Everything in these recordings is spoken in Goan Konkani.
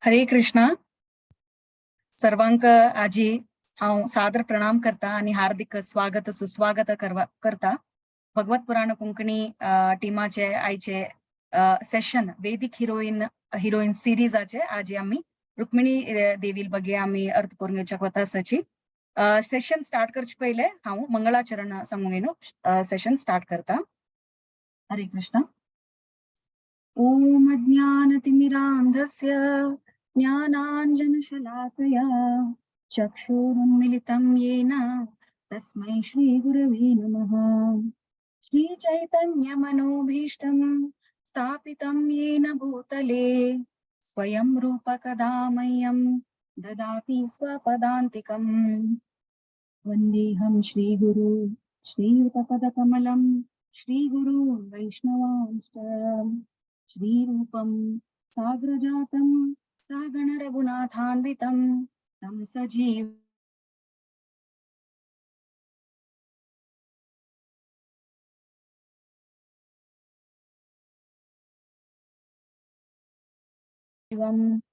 हरे कृष्णा. सर्वांक आजी हांव सादर प्रणाम करता आणि हार्दिक स्वागत सुस्वागत करता. भगवत पुराण कोंकणी टिमाचे आयचे सेशन वेदिक हिरोईन हिरोईन सिरीजाचे आजी आमी रुक्मिणी देवील बगे आमी अर्थ करून घेवच्याक वता आसाची. सेशन स्टार्ट करचे पयले हांव मंगळाचरण सांगूंक न्हू सेशन स्टार्ट करता. हरे कृष्णा. ॐ अज्ञानतिमिरान्धस्य ज्ञानाञ्जनशलाकया चक्षुरुन्मिलितं येन तस्मै श्रीगुरवे नमः. श्रीचैतन्यमनोभीष्टं स्थापितं येन भूतले स्वयं रूपकदा मह्यं ददाति स्वपदान्तिकम्. वन्देऽहं श्रीगुरु श्रीयुतपदकमलं श्रीगुरून् वैष्णवांश्च. श्रीरूपं साग्रजातं सागणरघुनाथान्वितं तं सजीवं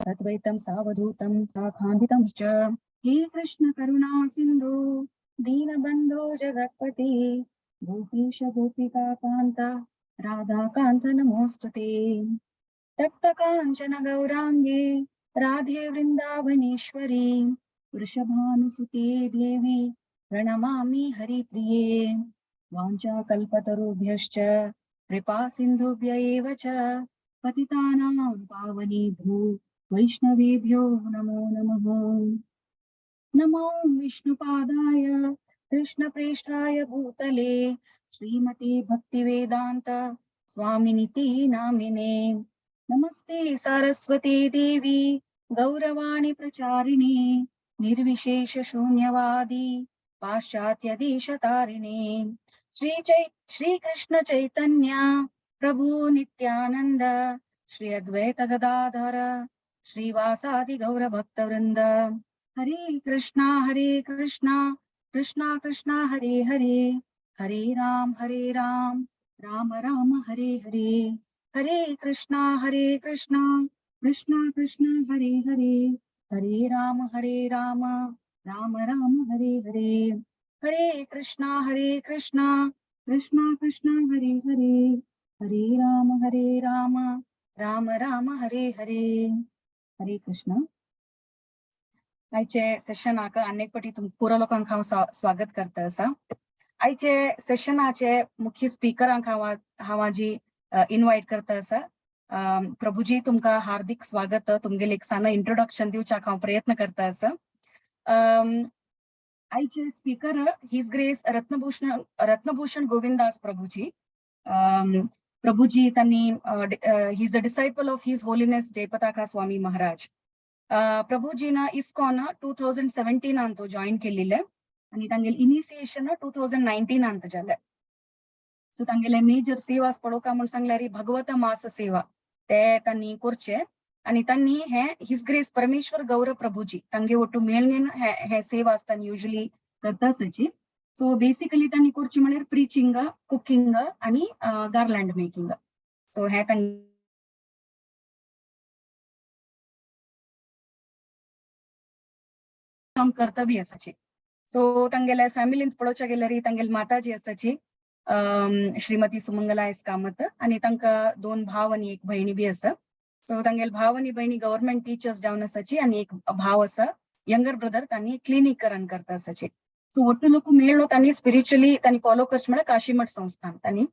तद्वैतं सावधूतं शाखान्वितंश्च. हे कृष्ण करुणा सिन्धु दीनबन्धो जगत्पते गोपीश गोपिका कान्त राधाकान्त नमोऽस्तु. तप्त काञ्चन गौराङ्गे राधे वृन्दावनेश्वरी वृषभानुसुते देवी प्रणमामि हरिप्रिये. वाञ्छाकल्पतरुभ्यश्च कृपा सिन्धुभ्य एव च पतितानां पावनेभ्यो वैष्णवेभ्यो नमो नमः. नमो विष्णुपादाय कृष्णप्रेष्ठाय भूतले श्रीमते भक्तिवेदान्त स्वामिनिति नामिने. नमस्ते सारस्वती देवी गौरवाणी प्रचारिणे निर्विशेष शून्यवादी पाश्चात्य देशतारिणे. श्री कृष्ण चैतन्य प्रभु नित्यानंद श्री अद्वैत गदाधर श्रीवासादि गौर भक्तवृंद. हरे कृष्णा कृष्णा कृष्णा हरे हरे, हरे राम राम राम हरे हरे. हरे कृष्णा कृष्णा कृष्णा हरे हरे, हरे राम राम राम हरे हरे. हरे कृष्णा कृष्णा कृष्णा हरे हरे, हरे राम राम राम हरे हरे. हरे कृष्णा. आयचे सेशनाक अनेक पटी पुरो लोकांक हांव स्वागत करता आसा. आयचे सेशनाचे मुख्य स्पीकरांक हांव हांव आजी इनवायट करता आसा. प्रभुजी, तुमकां हार्दिक स्वागत. तुमगेले एक सान इंट्रोडक्शन दिवच्याक हांव प्रयत्न करता आसा. आयचे speaker his grace Ratnabhushan Ratnabhushan Govindas Prabhuji. Prabhuji त्यांनी he is the disciple of His Holiness Jayapataka Swami Maharaj. प्रभुजीन ISKCON 2017 join केलेले आणि तांगेले इनिशिएशन 2019 जाले. सो तांगेले मेजर सेवा पळोवका म्हूण सांगल्यार भगवत मास सेवा ते तांणी करचे आणि तांणी हे his grace परमेश्वर गौरव प्रभुजी तांगे ಒಟ್ಟು ಮೇಳ್ನೇन हे हे सेवा तांणी युजली करतासची. सो बेसिकली तांणी करची म्हळ्यार प्रिचिंग, कुकिंग आणि गार्लँड मेकिंग. सो हे तांणी कर्तव्य आसाची. सो तांगेले फॅमिलींत पळोवच्या गेल्यार तांगेली माताजी आसाची, श्रीमती सुमंगला एस कामत, आणि तांकां दोन भाव आणि एक भयणी बी आसा. सो तांगेले भाव आणि भयणी गव्हर्नमेंट टिचर्स जावन आसाची आणि एक भाव आसा, यंगर ब्रदर, तांणी क्लिनिक रन करता आसाची. सो ಒಟ್ಟು लोक मेळ्ळो तांणी स्पिरिच्युअली तांणी फॉलो करचे म्हळ्यार काशीमठ संस्थान तांणी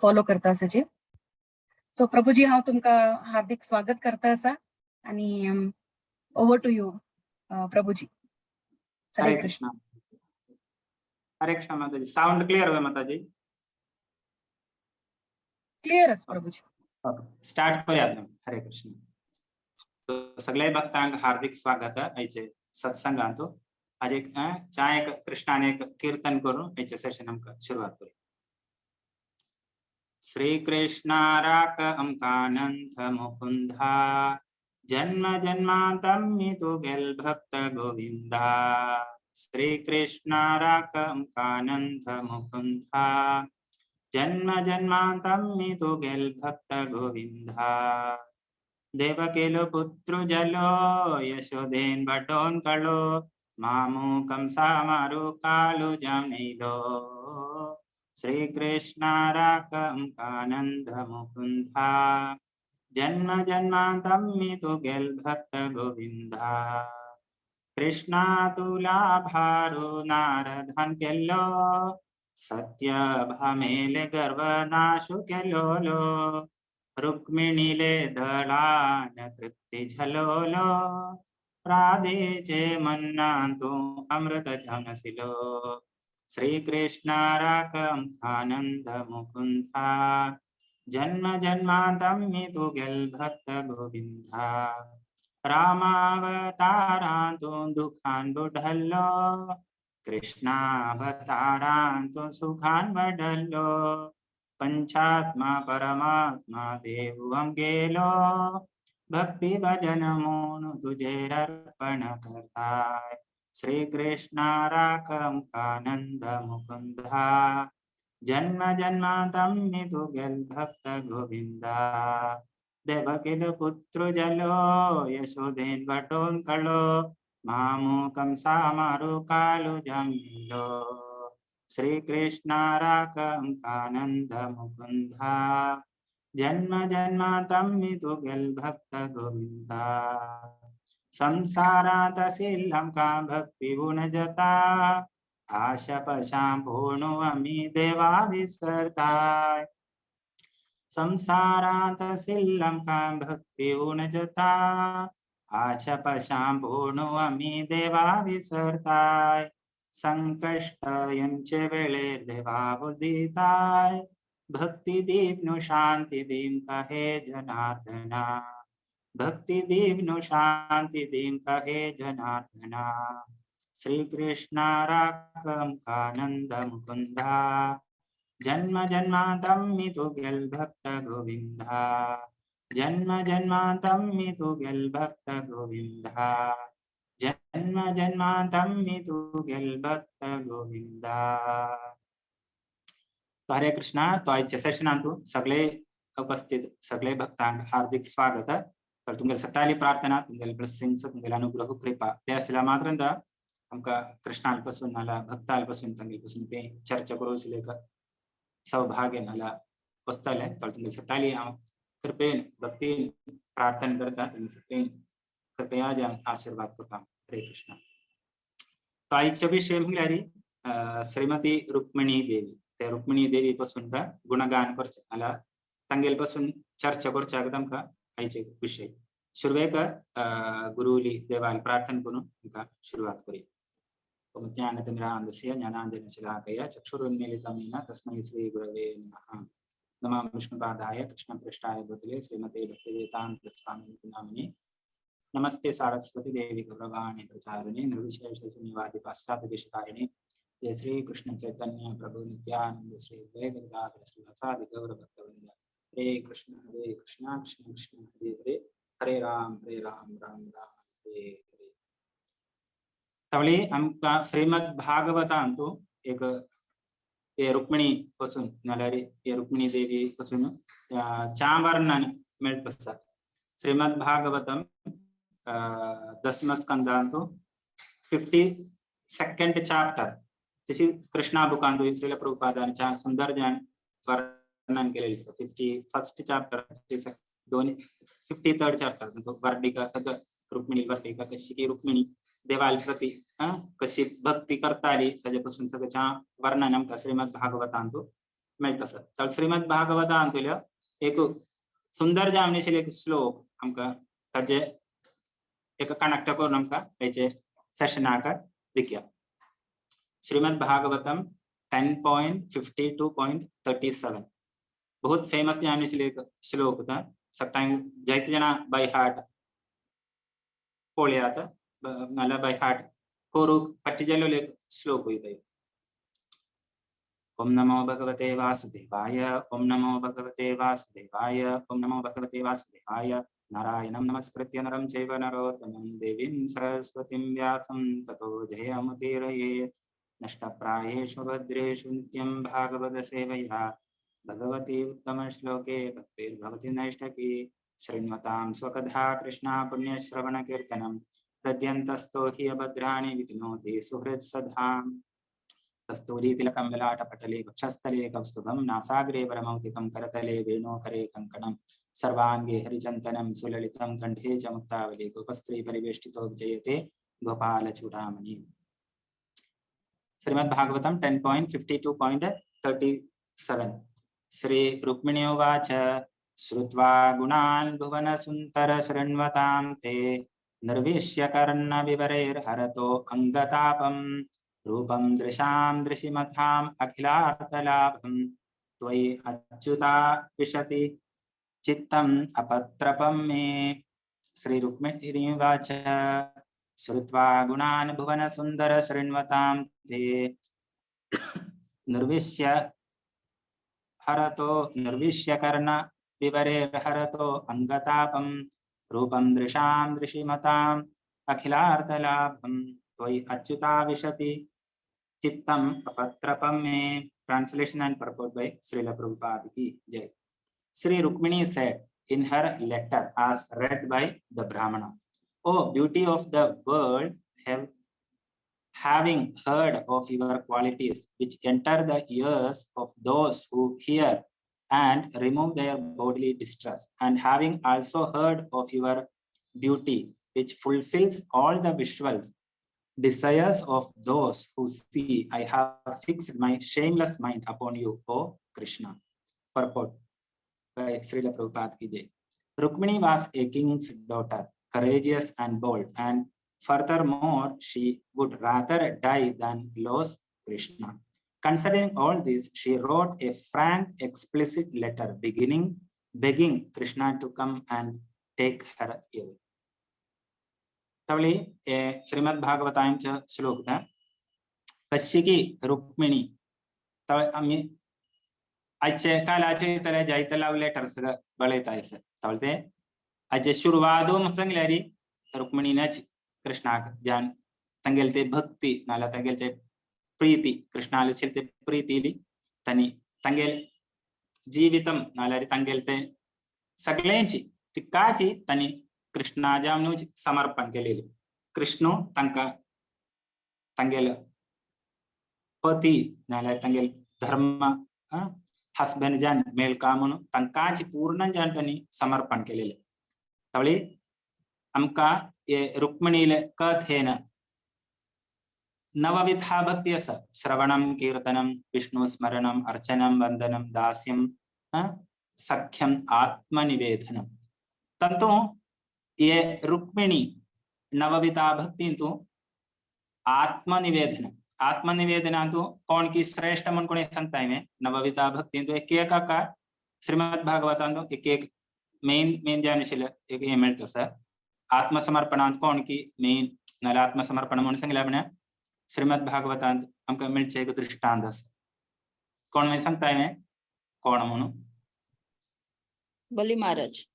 फॉलो करता आसाची. सो प्रभुजी, हांव तुमकां हार्दिक स्वागत करता आसा आणि over to you Prabhuji. Hare Krishna. Hare Krishna Mataji. Sound clear है माताजी? क्लिअर आसा प्रभुजी. स्टार्ट करूया आपण. हरे कृष्ण. तो सगळ्या भक्तांक हार्दिक स्वागत आयचे सत्संगांत. आज एक चाय एक कृष्णाने एक कीर्तन करून आयचे सेशन आमकां सुरवात करूया. श्री कृष्णा राक अमकानंद मुकुंदा, जन्म जन्मांतमी तुगेल भक्त गोविंदा. श्री कृष्णा राक अमकानंद मुकुंदा, जन्म जन्मांतमी तुगेल भक्त गोविंदा. देवकेलो पुत्र जलो यशोदेन बटोन कळो मामू कंसा मारू कालू जामनीलो। श्री कृष्ण राकम आनंद मुकुंदा जन्म जन्मांतम मी तुगेल भक्त गोविंदा। कृष्णा तुला भारू नारधन केलो सत्य भामेले गर्व नाशु केलोलो। रुक्मिणीले दळान तृप्ती झलोलो राधेचे मन्ना तू अमृत झनसिलो। श्री कृष्ण राकम आनंद मुकुंदा जन्म जन्मांतम मी तुगेल भक्त गोविंदा। रामावतारांतु दुखान बुढल्लो कृष्णावतारांतु सुखान बढल्लो। पंचात्मा परमात्मा देवम गेलो भक्ति भजन मोन तुझे अर्पण करताय। श्री कृष्ण राकम आनंद मुकुंदा जन्म जन्मांतम मी तुगेल भक्त गोविंदा। देवकिल पुत्र जलो यशोदेन बटोन कळो मामू कंसा मारू कालू जमिलो। श्री कृष्ण राकम आनंद मुकुंदा जन्म जन्मांतम मी तुगेल भक्त गोविंदा। संसारात सिल्लंका भक्ती गुण जता आशपशां भोणू आमी देवा विसरताय। संसारात सिल्लंका भक्ती गुण जता आशपशां भोणू आमी देवा विसरताय। संकष्ट यांचे वेळे देवा बुद्धिताय भक्ती दीपनु शांती दीन कहे जनार्दना। भक्ती दीपनु शांती दीन कहे जनार्दना। श्री कृष्ण राकम आनंद मुकुंदा जन्म जन्मांतम मी तुगेल भक्त गोविंदा। जन्म जन्मांतम मी तुगेल भक्त गोविंदा। जन्म जन्मांतम मी तुगेल भक्त गोविंदा। तो हरे कृष्णा। तो आजच्या सेशनांतु सगळे उपस्थित सगळे भक्तांक हार्दिक स्वागत। तर तुमगेल सट्टाली प्रार्थना तुमगेल ब्लेसिंग्स तुमगेल अनुग्रह कृपा ते असल्या मात्र आमकां कृष्णाल पासून नाल्या भक्ताल पासून तांगेल पासून ते चर्चा करूं एक सौभाग्य नाल्या वसतलें। तर तुमगेल सट्टाली हांव कृपेन भक्तीन प्रार्थना करता तुमगे सगळेन कृपया जावन आशीर्वाद करता। हरे कृष्ण। तो आयचो विशय म्हणल्यार श्रीमती रुक्मिणी देवी। ते रुक्मिणी देवी पासून गुणगान करचें नाल्यार तांगेल पासून चर्चा करच्याक तांकां आयचे विशय। सुरवेक गुरुली देवाल प्रार्थना करून तांकां सुरवात करूया। ओम ज्ञानतिमिरान्धस्य ज्ञानाञ्जनशलाकया चक्षुरुन्मीलितं येन तस्मै श्रीगुरवे नमः। नमः विष्णुपादाय कृष्णपृष्ठाय भूतले श्रीमते भक्तिवेदान्त स्वामिनिति नामिने। नमस्ते सारस्वती देवी गौरवाणी प्रचारिणे निर्विशेष शून्यवादी पाश्चात्य देशकारिणे। जय श्री कृष्ण चैतन्य प्रभु नित्यानंद श्री अद्वैत गदाधर श्रीवासादि गौर भक्तवृंद। हरे कृष्ण कृष्ण कृष्ण हरे हरे हरे राम राम राम हरे हरे। तवळी आमकां श्रीमद भागवतांतु एक हे रुक्मिणी पासून नाल्यार हे रुक्मिणी देवी पासून च्या वर्णन मेळत आसा। श्रीमद भागवतम दसम स्कंदांतु 52nd chapter तशी कृष्णा बुकांतु श्रील प्रभुपादान च्या सुंदर ज्ञान वर्णन केलेले आसा। 51st chapter दोन 53rd chapter वर्णिका रुक्मिणी वर्णिका कशी की रुक्मिणी देवाल प्रति कशी भक्ती करताली ताजे पासून सगळ्या वर्णन आमकां श्रीमद भागवतांतु मेळत आसा। तर श्रीमद भागवतांतुलो एक सुंदर जावन आशिल्लो एक श्लोक आमकां ताजे एक कनेक्ट करून आमकां हेचे सेशनाक दिकया। श्रीमद भागवतम 10.52.37 बहुत फेमस जावन आशिल्लो एक श्लोक होता। सगळ्यांक जायते जाणां बाय हार्ट पळयात नाल्यार बाय हार्ट करूंक फाटी जाल्लो एक श्लोक वयता। ओम नमो भगवते वासुदेवाय ओम नमो भगवते वासुदेवाय ओम नमो भगवते वासुदेवाय। नारायणं नमस्कृत्य नरं चैव नरोत्तमं देवीं सरस्वतीं व्यासं ततो जयमुदीरयेत्। नष्टप्रायेषु भद्रेषु नित्यं भागवत सेवया भगवती उत्तमश्लोके भक्तिर्भवति नैष्ठकी। शृण्वतां स्वकथा कृष्णा पुण्यश्रवणकीर्तनं हृद्यन्तस्थो हि अभद्राणि विधिनोति सुहृत्सधाम्। कस्तूरीतिलकं ललाटपटले वक्षस्थले कौस्तुभं नासाग्रे वरमौक्तिकं करतले वेणोकरे कङ्कणं सर्वाङ्गे हरिचन्दनं सुललितं कण्ठे च मुक्तावली गोपस्त्री परिवेष्टितो विजयते गोपालचूडामणि। श्रीमद् भागवतम 10.52.37। श्री रुक्मिण्युवाच श्रुत्वा गुणान् भुवनसुन्दर शृण्वतां ते निर्विश्य कर्णविवरैर्हरतो अङ्गतापं रूपं दृशां दृशिमथाम् अखिलार्थलाभं त्वयि अच्युता विशति चित्तम् अपत्रपं मे। श्री रुक्मिणीवाच श्रुत्वा गुणान् भुवनसुन्दर शृण्वतां ते निर्विश्य हरतो निर्विश्य कर्ण विवरेर्हरतो अङ्गतापं रूपं दृशां दृशिमताम् अखिलार्थलाभं त्वयि अच्युता विशति चित्तम् अपत्रपं मे। Translation and purport by Srila Prabhupada ki jai. Sri Rukmini said in her letter as read by the Brahmana, O beauty of the world, having heard of your qualities which enter the ears of those who hear and remove their bodily distress, and having also heard of your beauty which fulfills all the visuals desires of those who see, I have fixed my shameless mind upon you, O Krishna. Purport by Srila Prabhupada ki jai. Rukmini was a king's daughter, courageous and bold, and furthermore, she would rather die than lose Krishna. Considering all this, she wrote a frank, explicit letter begging Krishna to come and take her away. तवली Shrimad भागवतांच श्लोक कशी रुक्मिणी तव आम्ही आजचे कालाचे तर जायते लव लेटर्स बळयता आसत तवळ ते आजचे सुरवादो सांगल्यारी रुक्मिणीनच कृष्णाक जान तांगेले ते भक्ती नाल्यार तांगेले ते प्रीती कृष्णाले ते प्रीती तांणी तांगेले जिवितम नाल्यार तांगेले ते सगळ्यांची तिकाची तांणी कृष्णाजामनूच समर्पण केलेले। कृष्ण तांकां तांगेले पती नाल्यार तांगेले धर्म हस्बंड जान मेळका म्हणून तांकांच पूर्ण जान तांणी समर्पण केलेले। तवळी आमकां हे रुक्मिणीले कथेन नवविधा भक्ती आसा। श्रवणं कीर्तनं विष्णु स्मरणं अर्चनं वंदनं दास्यं सख्यं आत्मनिवेदनं। तंतु ये रुक्मिणी नवविधा भक्ती तु आत्मनिवेदन। आत्मनिवेदनांतु कोण की श्रेष्ठ म्हण कोणी सांगता हांवें नवविधा भक्ती तु एक एक आकार श्रीमद भागवतांतु एक एक मेन मेन जे आशिल्लें एक हें मेळटा सर आत्मसमर्पणांत कोण की मेन नाल्यार आत्मसमर्पण म्हणून सांगलें आपणें श्रीमद भागवतांत आमकां मेळचें एक दृश्टांत आसा। कोण मागीर सांगता हांवें कोण म्हणून? बली महाराज।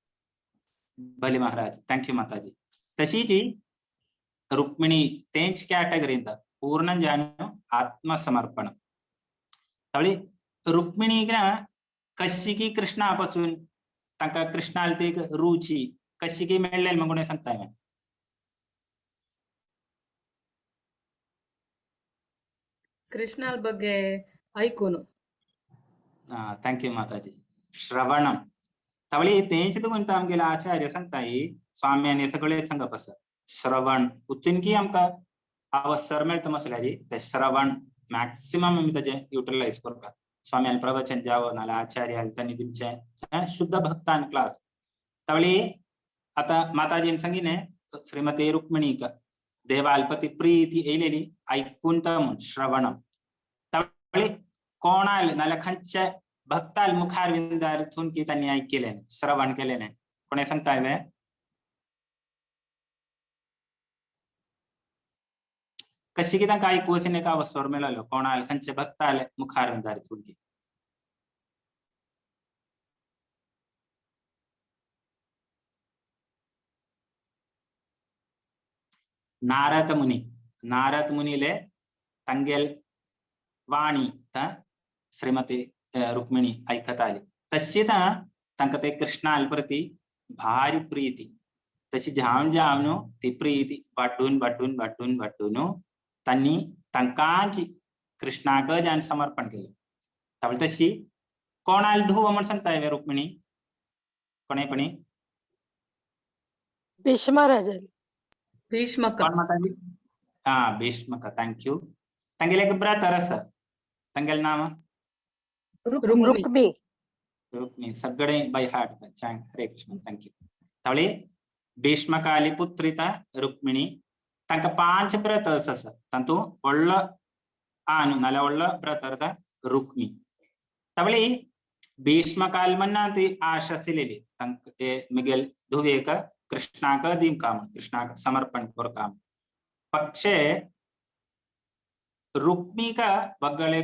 बली महाराज, thank you माताजी। तशीच रुक्मिणी तेंच कॅटेगरींत पूर्ण जान आत्मसमर्पण। तवळी रुक्मिणीक कशी की कृष्णा पासून तांकां कृष्णाल ती एक रुची कशी की मेळ्ळें म्हण कोणी सांगता हांवें? कृष्णाल ಬಗ್ಗೆ ऐकून। Thank you माताजी। श्रवणम तवळी तेंच तुका आमगेले आचार्य सांगताय स्वाम्यानी सगळे सांगप आसा श्रवण उतून की आमकां अवसर मेळटा मसल्यार ते श्रवण मॅक्सिमम आमी ताजें युटिलायज करता। स्वाम्यान प्रवचन जावं नाल्यार आचार्य तांणी दिवचें शुद्ध भक्तान क्लास। तवळी आतां माताजीन सांगिलें श्रीमती रुक्मिणीक देवालपती प्रीती येयलेली ऐकून म्हूण श्रवणम। तवळी कोणाल नाल्यार खंयच्या भक्ताल मुखार विंदार थून की तांणी आयकिलें श्रवण केलें कोणें सांगता हांवें? कशी की तांकां आयकुचें एक अवसर मेळ्ळो कोणाल खंयच्या भक्ताल मुखार विंदार थून की। नारद मुनी, नारद मुनीले तांगेल वाणी श्रीमती रुक्मिणी आयकताली तशी तांकां ते कृष्णाल प्रती भारी प्रीती तशी जावन जावन ती प्रीती वाटून वाटून वाटून वाटून तांणी तांकांच कृष्णाक जावन समर्पण केलें. तावळ तशी कोणाल धुव म्हण सांगता रुक्मिणी कोणेपणी भीष्मराजन भीष्मक कोण माताजी? हा भीष्मक, thank you. तांगेले एक ब्रदर आसा, तांगेलें नाम रुक्मिणी. रुक्मी. रुक्मिणी. सगळे by heart. Hare Krishna, thank you. तावळी भीष्मकाली पुत्रिता रुक्मिणी, तांकां 5 ब्रदर्स आसा, तातूंत व्हडलो आनु नाल्यार व्हडलो ब्रदर ता रुक्मी. तावळी भीष्मकाल म्हणना ती आशा आशिल्ली तांकां ते मिगेल धुवेक कृष्णाक दिवका म्हण, कृष्णाक समर्पण करता. पक्षे रुक्मीका बगळे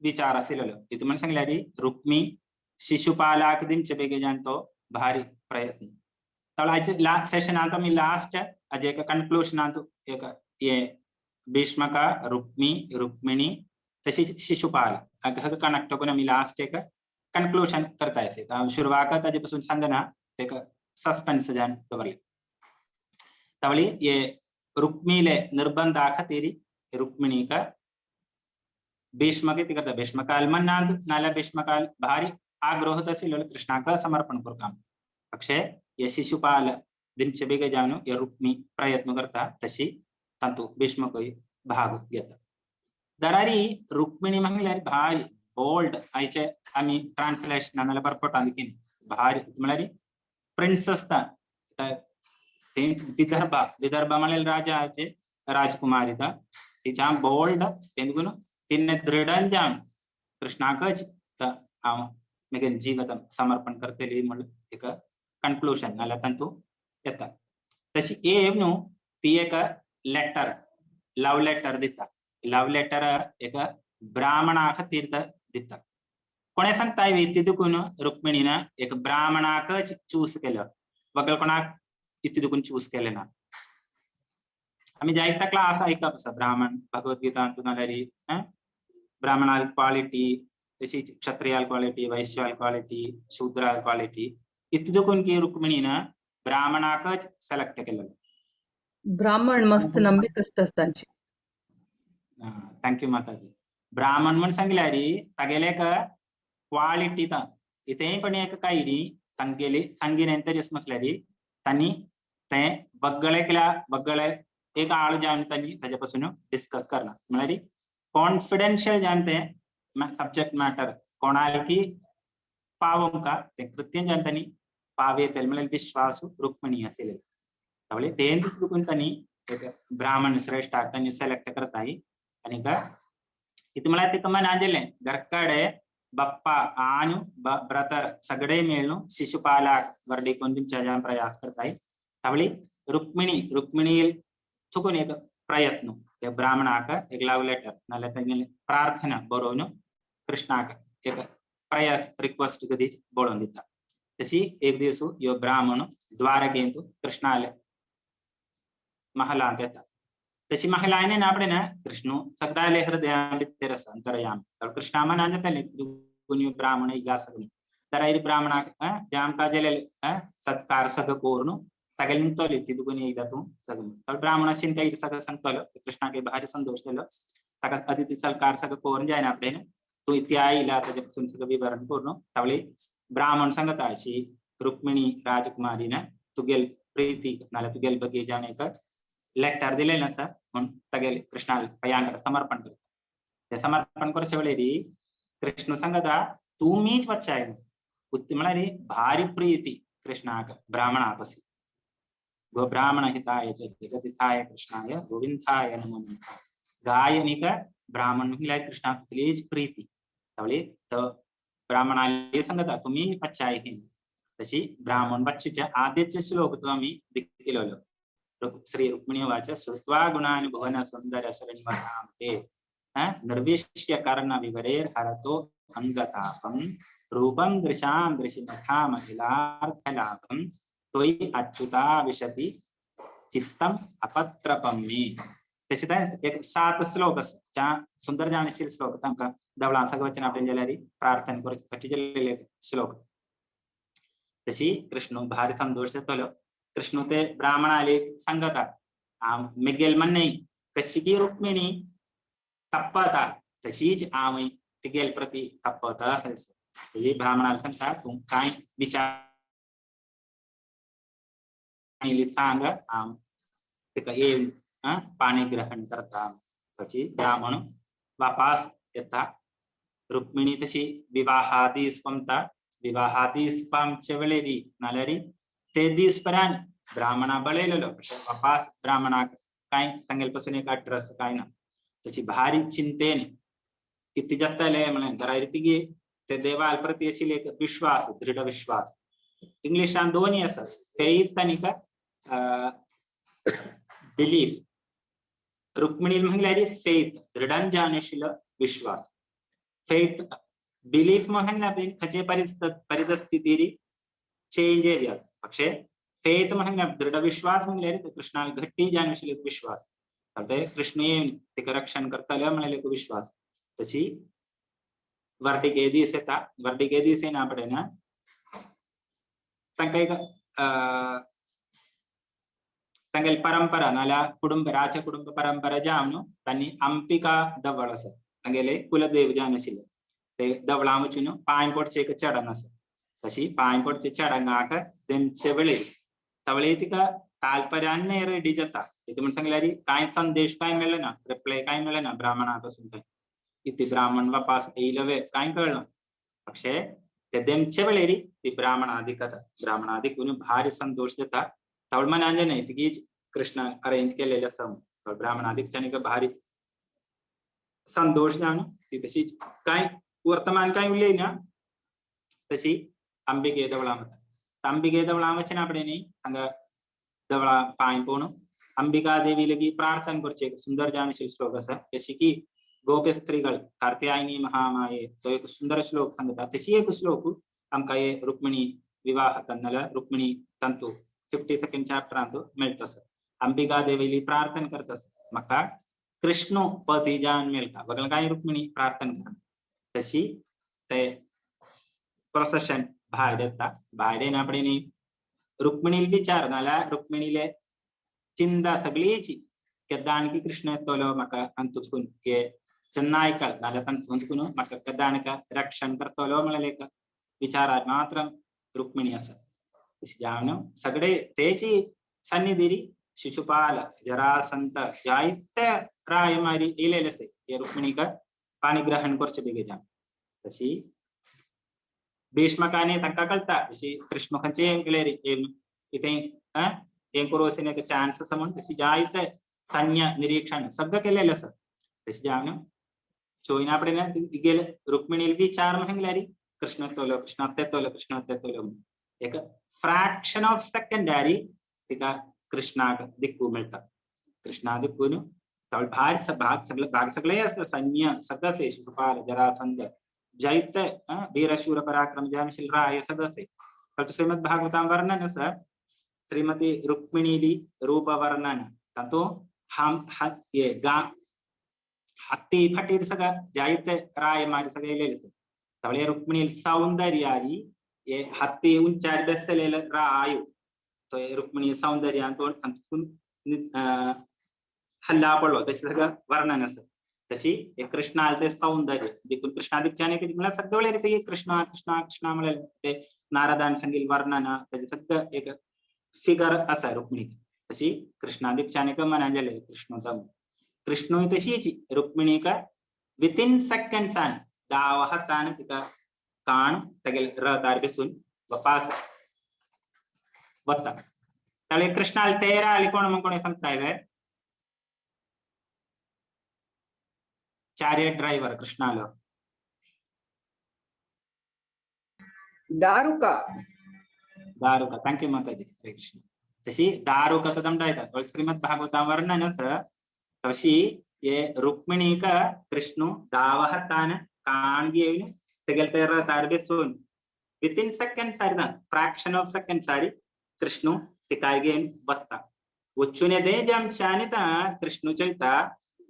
विचार आशिल्लो. तितू म्हण सांगल्यार रुक्मी शिशुपालाक दिवचे बेगीन तो भारी प्रयत्न. तावळ आयचे लास्ट सेशनांत आमी लास्ट हाजे एक कन्क्लुजनांत एक हे भीष्मका, रुक्मी, रुक्मिणी तशीच शिशुपाल हाका कनेक्ट करून आमी लास्ट एक कन्क्लुजन करता येते. सुरवात ताजे पासून सांगना, तेका सस्पेन्स जावन दवरले. तावळी हे रुक्मीले निर्बंधा खातीर रुक्मिणीक भीष्मक कितें करता, भीष्मकाल मनांत नाल्यार भीष्मकाल भारी आग्रोह आशिल्लो कृष्णाक समर्पण करता. पक्षे हे शिशुपाल दिनचे बेग जावन हे रुक्मी प्रयत्न करता, तशी तातूंत भीष्मकूय भाग घेता. दरारी रुक्मिणी म्हणल्यार भारी बोल्ड. आयचे आमी ट्रान्सलेशन नाल्यार बरपटा देखीन भारी म्हळ्यार प्रिन्स आसता ते विदर्भा, विदर्भा म्हणल्यार राजाचे राजकुमारी ती जाम बोल्ड. तेंदून तिने दृढन जावन कृष्णाकच हांव म्हगे जिवित समर्पण करतली म्हण एक कन्क्लुजन नाल्यार तातूंत येता. तशी एव न्हू ती एक लेटर, लव लेटर दिता. लव लेटर एक ब्राह्मणा खातीर दिता. कोणे सांगता इती दुखून रुक्मिणीन एक ब्राह्मणाकच चूज केलो, वगळ कोणाक इती दुखून चूज केले ना. आमी जायते क्लास आयकप आसा ब्राह्मण भगवद्गीता नाल्यार ब्राह्मणाल क्वालिटी, तशी क्षत्रियाल क्वालिटी, वैश्याल क्वालिटी, शूद्राल क्वालिटी. इती दुखून की रुक्मिणीन ब्राह्मणाकच सिलेक्ट केलेलो. ब्राह्मण मस्त नंबिक आसता तांची. Thank you माताजी. ब्राह्मण म्हण सांगल्यार तागेले एक क्वालिटी ता इतेय पण एक काय न्ही तांगेली सांगिन तरी म्हटल्यार तांणी ते बगळे केल्या बगळे एक आळ जावन तांणी ताजे पासून डिस्कस करना, म्हळ्यार कॉन्फिडेन्शियल जावन ते सब्जेक्ट मॅटर कोणाकी पावोवंका ते कृत्य जावन तांणी पावयतले म्हळ्यार विश्वास रुक्मिणी आशिल्ले. तावळी तें चुकून तांणी एक ब्राह्मण श्रेष्ठ तांणी सिलेक्ट करताय. आनी इतू म्हळ्यार तिका मनाजिल्लें घरकडे बप्पा आनु ब्रदर सगळे मेळून शिशुपालाक वर्डी कोण प्रयास करताय. तावळी रुक्मिणी, रुक्मिणी थुकून एक प्रयत्न त्या ब्राह्मणाक एक लव लेटर नाल्यार तांगेली प्रार्थना बरोवन कृष्णाक एक प्रयास रिक्वेस्ट कदीच बरोवन दिता. तशी एक दीस ह्यो ब्राह्मण द्वारकेंत कृष्णाले महलांत येता. तशी महलाने आपणे ना कृष्ण सगळ्याले हृदया भितर आसा अंतरयाम. कृष्णा मनान जाताले ब्राह्मण इगा सगळे तर आयर ब्राह्मणाक जामका जेले सत्कार सगळं करून तागेले निंतोले ती तुकून एकदा तूं सगळं. तर ब्राह्मणा शिंता सगळं सांगतलो कृष्णाक भारी संतोष जालो. ताका अतिथी सत्कार सगळं करून जायना आपणे तूं इथे आयला ताजे पासून सगळं विवरण करून. तावळी ब्राह्मण सांगता अशी रुक्मिणी राजकुमारीन तुगेल प्रीती नाल्यार तुगेल बगे जावन एक लेटर दिलेलें आसा म्हूण तागेले कृष्णाक पयांक समर्पण करता. ते समर्पण करचे वेळेर कृष्ण सांगता तुमीच वच्चाय म्हळ्यार भारी प्रीती कृष्णाक ब्राह्मणा पसी. गो ब्राह्मण हिताय च जगदिताय कृष्णाय गोविंदाय नमो नमः. गायनिक ब्राह्मण म्हळ्यार कृष्णाक तितलीच प्रीती. तावळी तो ब्राह्मणाले सांगता तुमी वच्चाय ही. तशी ब्राह्मण बच्चूच्या आद्यचे श्लोक तो आमी दिकेलो. श्री रुक्मिणी वाच श्रुत्वा गुणानि भुवन सुंदर शरण्वतां निर्विश्य कर्ण विवरेर हरतो अंगतापं रूपं दृशां दृशिमथामखिलार्थलाभं त्वयि अच्युता विशति चित्तम अपत्रपं मे. तशें एक 7 श्लोक आसा सुंदर जाणशील श्लोक तांकां धवळां सगळं वचन आपणे जाल्यार प्रार्थना करचे गेल्ले श्लोक. तशी कृष्ण भारी संतोष जातलो. कृष्ण ते ब्राह्मणाले सांगता मेगेल म्हणणे कशी की रुक्मिणी तप्पता तशीच हांव तिगेल प्रती तप्पता. ब्राह्मणाला सांगता तूं काय विचार सांग हांव तिका येवन पाणी ग्रहण करता. પછી ब्राह्मण वापास येता. रुक्मिणी तशी विवाहादीस पमता. विवाहादीस पामचे वेळेरी नाल्यारी ते दीस पर्यंत ब्राह्मणा बळयलेलो वापास ब्राह्मणाक काय तांगेले पासून एक अड्रस काय ना. तशी भारी चिंतेन किती जातले म्हळें दरारी तिगे ते देवाल प्रती आशिल्ले एक विश्वास, दृढ विश्वास. इंग्लिशान दोन्ही आसा, फेथ आनी बिलीफ. रुक्मिणी म्हणल्यार फेथ, दृढान जावन आशिल्लो विश्वास. फेथ बिलीफ म्हणल्यार खंयचे परिस्थितीर चेंज येया, പക്ഷേ फेथ म्हणल्यार दृढ विश्वास म्हणल्यार कृष्णाक घट्टी जावन आशिल्लो एक विश्वास. ते कृष्ण येवन तिका रक्षण करतले म्हणलेलो एक विश्वास. तशी वर्डिके दीस येता. वर्डिके दीस येना पडेना तांकां एक तांगेली परंपरा नाल्यार कुटुंब राज कुटुंब परंपरा जावन तांणी अंबिका दवळ आसा तांगेले कुलदेव जावन आशिल्ले ते दवळां वचून पांय पडचे एक चडंग आसा. तशी पांय पडचे चडंगाक तेमचे वेळेर तवळे तिका तालपर्यान रेडी जाता. कितें म्हण सांगल्यार कांय संदेश काय मेळना, रिप्लाय काय मेळना ब्राह्मणा पासून. काय इति ब्राह्मण वापास येयलवे काय कळना. പക്ഷേ ते देमचे वेळेर ती ब्राह्मणादिक ब्राह्मणादिक भारी संतोष जाता. तवळ मनान न्हय तिगीच कृष्ण अरेंज केलेले आसा. ब्राह्मणादिकच्यान भारी संतोष जावन ती तशीच काय वर्तमान काय उलयना तशी अंबिके दवळा वता. अंबिके दवळा वचना पडे न्ही हांगा दवळा पांय पळोवन अंबिका देवी लगी प्रार्थना करचे एक सुंदर जावन श्लोक आसा. जशी की गोप्य स्त्रीகள் कार्त्यायनी महामाये तो एक सुंदर श्लोक सांगता. तशी एक श्लोक आमकां हे रुक्मिणी विवाह तन्नला रुक्मिणी तंतु 52 चॅप्टरांत मेळटा. अंबिका देवीली प्रार्थना करता म्हाका कृष्ण पती जावन मेळटा बगल काय रुक्मिणी प्रार्थना करता. तशी ते प्रोसेशन भायर येता. भायर येना पडे न्ही रुक्मिणी विचार नाल्यार रुक्मिणीले चिंता सगळीची केन्ना आणखी कृष्ण येतलो म्हाका अंतून हे चन्नायकल नाल्यार तांतून म्हाका केन्ना आणका रक्षण करतलो म्हणलें एक विचारार मात्र रुक्मिणी आसा. जावन सगळे तेची सन्निधिरी शिशुपाल जरासंत जायते रायमारी येयलेले आसा हे रुक्मिणीक पाणी ग्रहण करचे बेगीन जावन. तशी भीष्मकाने तांकां कळटा अशी कृष्ण खंयचे गेले कितें हें करूं एक चान्स आसा म्हूण. तशी जायते सैन्य निरीक्षण सगळं केलेलें आसा. तशें जावन चोयना पडे गेले रुक्मिणी विचार म्हणल्यार कृष्ण तोलो कृष्ण तेतोलो कृष्ण तेतोलो एक फ्रॅक्शन ऑफ सेकंडारी तिका कृष्णाक दिक्कू मेळटा. कृष्णा दिक्कून भार भाग सगळे भाग सगळे आसा सैन्य सगळं आसा शिशुपाल जरासंध जैत वीरशूर पराक्रम जयशील राय सगळं आसा. श्रीमद भागवतां वर्णन आसा श्रीमती रुक्मिणीली रूप वर्णन तातूंत हम गा हत्ती फटीर सगळं जायते राय मारी सगळे येयलेले आसा. तवळे रुक्मिणी सौंदर्यारी हे हत्ती उंचार बेसलेले रायू तो रुक्मिणी सौंदर्यान हल्ला पडलो तशें सगळं वर्णन आसा. तशी हे कृष्णाले सौंदर्य देखून कृष्णादिकच्याने म्हळ्यार सगळे ते कृष्णा कृष्णा कृष्णा म्हळ्यार ते नारदान सांगिल वर्णन तेजें सगळं एक फिगर आसा रुक्मिणी. तशी कृष्णादिकच्याने मनान जालें कृष्ण कृष्णूय तशीच रुक्मिणीक वितीन सेकंड्सान दाव हातान तिका काण तागेले रथार बसून वापास वता. ताळे कृष्णाल तेरा आली कोण म्हण कोणी सांगता वे चारियट ड्रायव्हर कृष्णालो दारुका. दारुका. Thank you माताजी. हरे कृष्ण. तशी दारुका तर दमडायता श्रीमद भागवता वर्णन आसा. तशी हे रुक्मिणीक कृष्ण दाव हातान काण घेवन तेगेले ते रथार बसून वितीन सेकंड सारी ना फ्रॅक्शन ऑफ सेकंड सारी कृष्ण तिका घेवन वता. वचून येदे जमशानी कृष्ण चोयता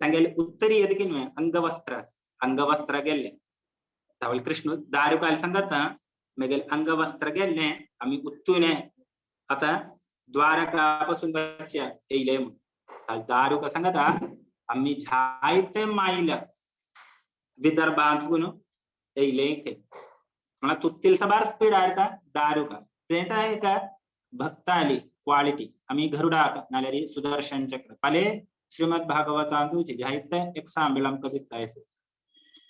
तांगेले उत्तरी एदकी न्हय अंगवस्त्र अंगवस्त्र गेल्ले. तवळ कृष्ण दारुकाल सांगता मेगेले अंगवस्त्र गेल्लें आमी उत्तून आतां द्वारका पासून वचया येयले म्हूण. दारुका सांगता आमी जायते मायल विदर्भांतून येयले म्हळ्यार तुत्तील सबार स्पीड आयता दारुका. तेंका एका भक्ताली क्वालिटी आमी गरुडाक नाल्यार सुदर्शन चक्र पले श्रीमद भागवतांतू जायते एक्साम्पल आमकां दिता.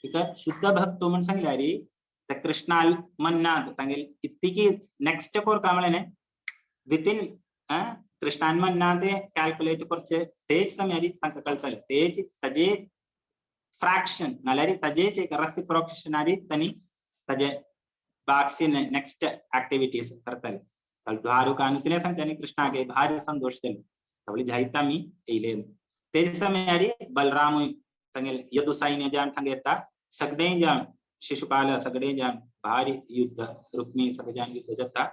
इका शुद्ध भक्त म्हूण सांगल्यार ते कृष्णाल मन्नात तांगेली इतकी नेक्स्ट कोरका म्हळ्यार वितीन कृष्णान मन्ना ते कॅल्क्युलेट करचे तेच समयारी तांकां कळटलें. तेच ताजे फ्रॅक्शन नाल्यार ताजेच एक रेसिप्रोकेशनारी तांणी ताजे बाक्सी नेक्स्ट ऍक्टिव्हिटीज करतले. द्वारुकान कितें सांगता आनी कृष्णाक भारी संतोश जालो. तावळी जायते आमी येयले. तेज समयारी बलरामूय तांगेले यदु सैन्य जावन थांगा येता सगळे जावन शिशुपाल सगळे जावन भारी युद्ध रुक्मी सगळे जावन युद्ध जाता.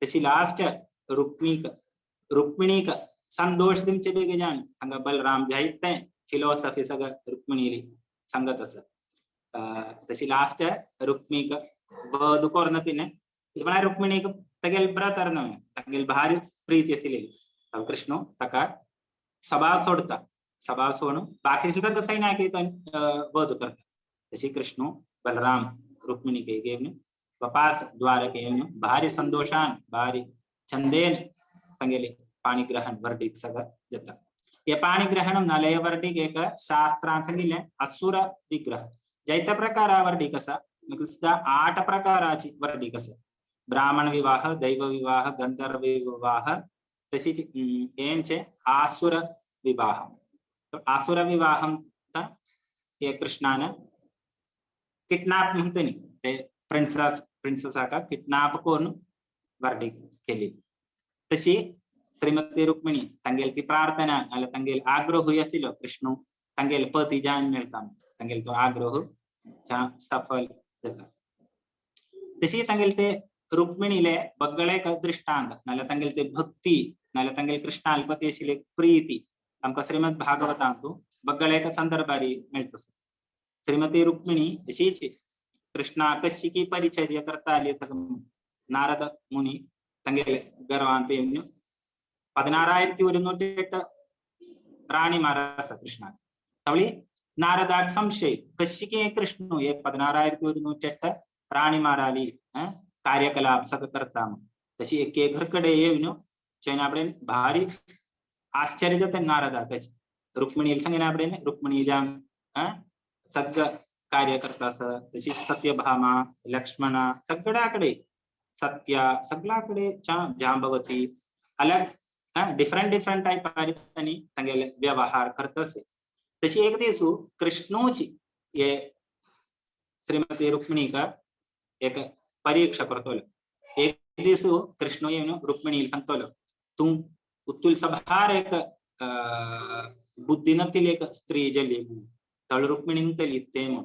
तशी लास्ट रुक्मीक रुक्मिणीक संतोष दिवचे बेगी जावन हांगा बलराम जायते फिलॉसॉफी सगळं रुक्मिणीली सांगत आसा. तशी लास्ट रुक्मीक वध कोरना तिने म्हळ्यार रुक्मिणीक तागेले ब्रदर न्हय तागेली भारी प्रीती आशिल्ली. कृष्ण ताका सभा सोडता. सभा सोडून बाकी सुद्दां सैन्याक वध करता. तशी कृष्ण बलराम रुक्मिणीक घेवन वापास द्वारके येवन भारी संतोषान भारी चंदेन तांगेले पाणिग्रहण वर्डीक सगळं जाता. हे पाणिग्रहण नाल्यार वर्डीक एक शास्त्रांत सांगिल्लें असुर विग्रह जायत्या प्रकारा वर्डीक आसा. सुद्दां 8 प्रकाराची वर्डीक आसा. ब्राह्मण विवाह, दैव विवाह, गंधर्व विवाह, तशीच हेंचे आसुर विवाह. आसुर विवाह हे कृष्णान किडनॅप म्हणटा न्ही ते प्रिन्सस प्रिन्ससाक किडनॅप करून वर्डीक केली. तशी श्रीमती रुक्मिणी तांगेली ती प्रार्थना नाल्यार तांगेलो आग्रहूय आशिल्लो कृष्ण तांगेले पती जावन मेळटा तांगेलो तो आग्रह सफल जाता. तशी तांगेले ते रुक्मिणीले बगळे दृष्टांत नाल्यार तांगेले ते भक्ती नाल्यार तांगेले कृष्णाल पती आशिल्ली प्रीती आमकां श्रीमद भागवतांतू बगळे संदर्भारी मेळटा. श्रीमती रुक्मिणी अशीच कृष्णा कशी की परिचर्या करताली. नारद मुनी तांगेले गर्वांत येवन 16,108 राणीमार आसा कृष्णाक. तावळी नारदाक संशय कशी की कृष्ण हे 16,108 राणीमाराली कार्यकलाप सगळं करता. तशी एक एक घरकडे येवन चेन आपणे भारी आश्चर्य जाता नारदाक. रुक्मिणी सांगिना आपणे रुक्मिणी जावन सगळं कार्य करता. तशी सत्यभामा लक्ष्मणा सगळ्याकडे सत्या सगळ्याकडे जांबवती अलग डिफरंट डिफरंट टायप तांणी तांगेले व्यवहार करता असे. तशी एक दिवस कृष्णूची हे श्रीमती रुक्मिणीक एक परीक्षा करतलो. एक दिवस कृष्ण येवन रुक्मिणी सांगतलो तूं उत्तुल सभार एक बुद्धी नतील एक स्त्री जाली तळ रुक्मिणी म्हणटली ते म्हूण.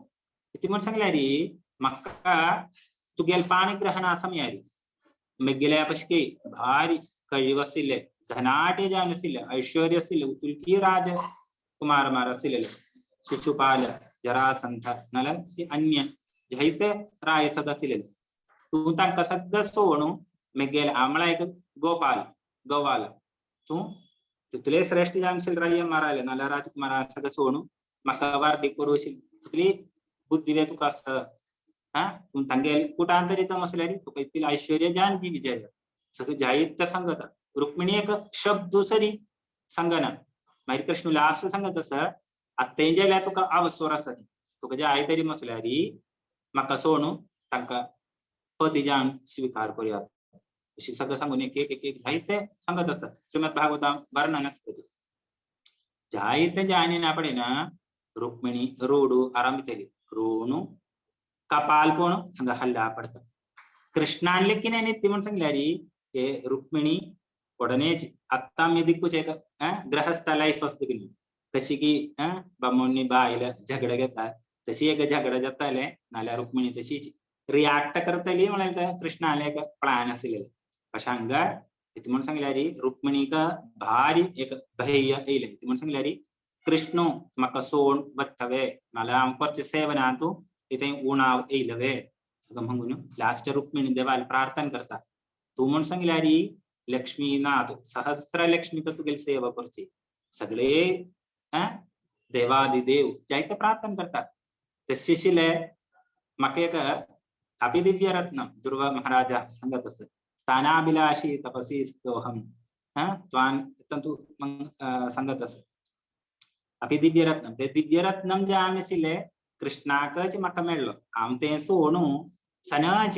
ती म्हण सांगल्यार म्हाका तुगेले पाणिग्रहणा समयारी मेगेल्या पशके भारी कळीव आशिल्ले धनाटे जावन आशिल्ले ऐश्वर्य आशिल्ले उतुलकी राजकुमार मार आशिल्ले शिशुपाल जरासंध नाल्यार अन्य जायते राय सद आशिल्ले. तूं तांकां सगळें सोडून मेगेले आमळा एक गोपाल गोवाल तूं तितले श्रेष्ठ जावन आशिल्ले राय माराले नाल्यार राजकुमार सगळें सोडून म्हाका वार्डी करूं तुगेली बुद्धी तुका आसा हा तूं तांगेले कुटान तरी तो आसल्यार तुका इतलें ऐश्वर्य जान जीवी जाय सगळें जायते सांगता. रुक्मिणी एक शब्द सरी सांगना. मागीर कृष्ण लास्ट सांगत आसा आतां तें जाल्यार तुका अवसर आसा तुका जाय तरी मसल्यार म्हाका सोडून तांकां पती जावन स्विकार करुया अशी सगळं सांगून एक एक एक जायते सांगत आसा. श्रीमद भागवता वर्णन आसता. जायते जायना आपणे ना रुक्मिणी रोडू आरंभितली रोणू कपाल पण हांगा हल्ला पडता. कृष्णान लेखीन ती म्हण सांगल्यार हे रुक्मिणी उडनेच आत्ता मी दिक्कूच एक गृहस्थ लायफ आसता की कशी की बामोडणी बायल झगडे घेता तशी एक झगडे जाताले नाल्यार रुक्मिणी तशीच रिॲक्ट करतली म्हळ्यार कृष्णाले एक प्लॅन आशिल्ले. अशें हांगा ती म्हण सांगल्यार रुक्मिणीक भारी एक धैर्य येयलें. ती म्हण सांगल्यार कृष्ण म्हाका सोड वतवे नाल्यार हांव करचे सेवनांतू इथंय उणाव येयलवे. म्हणून लास्ट रुक्मिणी देवाल प्रार्थना करता. तूं म्हूण सांगल्यारी लक्ष्मीनाथ सहस्र लक्ष्मी तर तुगेली सेवा करची सगळे देवादिदेव जायते प्रार्थना करतात. तशें शिले म्हाका एक अभिदिव्यरत्न ध्रुव महाराजा सांगत आसत स्थानाभिलाषी तपसी स्तोहम त्वान तंतु सांगत आसत अभिदिव्यरत्न. ते दिव्यरत्नम जे आमी आशिल्ले कृष्णाकच म्हाका मेळ्ळो. हांव तें सोडून सनज